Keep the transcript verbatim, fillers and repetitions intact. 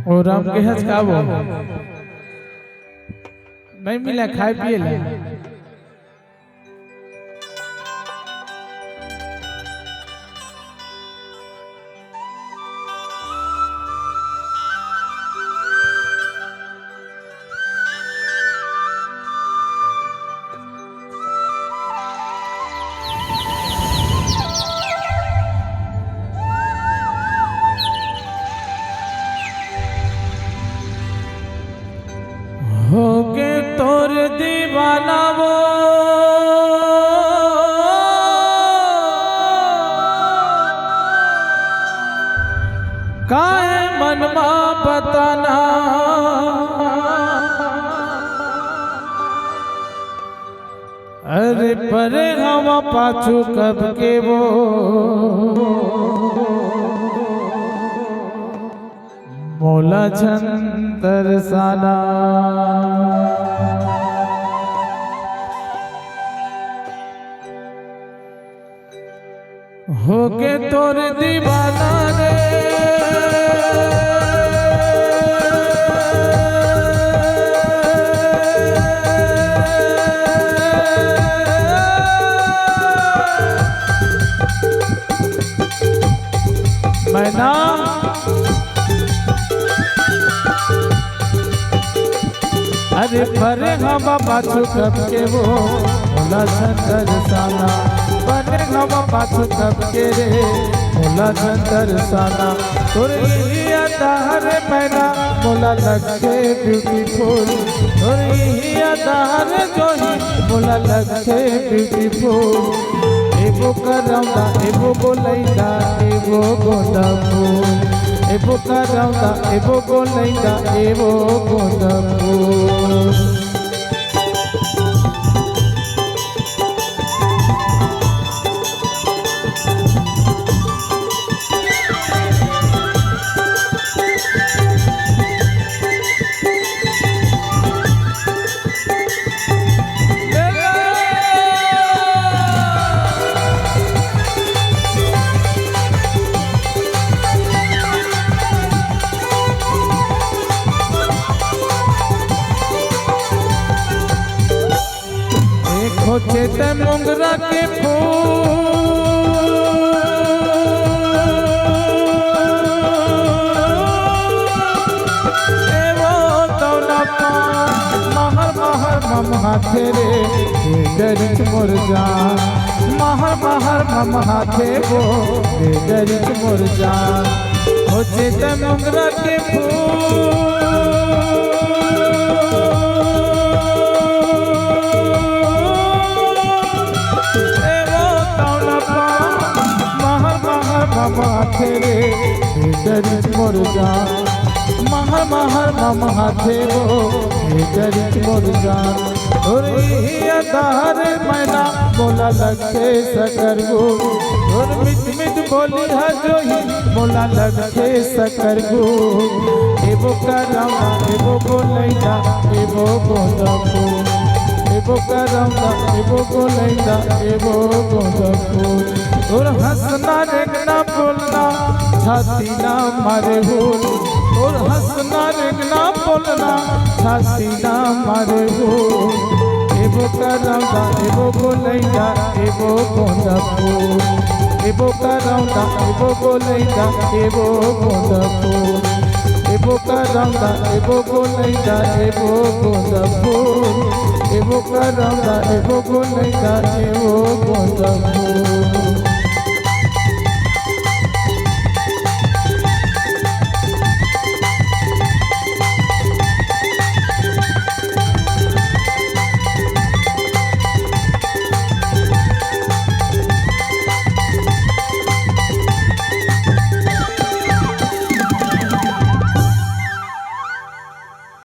ओ राम के हस का वो? नहीं मिला खाए पिए ला। होके तोर दीवाना वो, काहे मन मा बताना। अरे परे हवा पाछू कब के वो, मोला झन तरसाना। होके तोर दीवाना रे। मैना। अरे परे हवा पाछू कब के वो, मोला झन तरसाना। परे हवा पाछू कब के रे, मोला झन तरसाना। तोर इही अदा हरे मैना, मोला लगथे beautiful। तोर इही अदा हरे जोही, मोला लगथे beautiful। एबो करौंदा, एबो गोलैंदा, एबो गोंदा फूल। एबो करौंदा, एबो गोलैंदा, एबो गोंदा फूल। एक होथे ते मोंगरा के फूल, ए वो दौलत महर महर ममहाथे रे, दे डरिच मोर जान। महर महर ममहाथे वो, दे डरिच मोर जान। होथे ते मोंगरा के फूल, ए वो दौलत महर महर ममहाथे रे, दे डरिच मोर जान। महर महर ममहाथे वो, दे डरिच मोर जान। तोर इही अदा हरे मैना, मोला लगथे सकरगुन। तोर मीठ मीठ बोली ह जोही, मोला लगथे सकरगुन। एबो करौंदा, एबो गोलैंदा, एबो गोंदा फूल। एबो करौंदा, एबो गोलैंदा, एबो गोंदा फूल। तोर हंसना, रेंगना, बोलना, छाती ना मारे होल। तोर हंसना, रेंगना, बोलना, छाती ना मारे होल। एबो करौंदा, एबो गोलैंदा, एबो गोंदा फूल। एबो करौंदा, एबो गोलैंदा, एबो गोंदा फूल। एबो करौंदा, एबो गोलैंदा, एबो गोंदा फूल। एबो करौंदा, एबो गोलैंदा, एबो गोंदा फूल।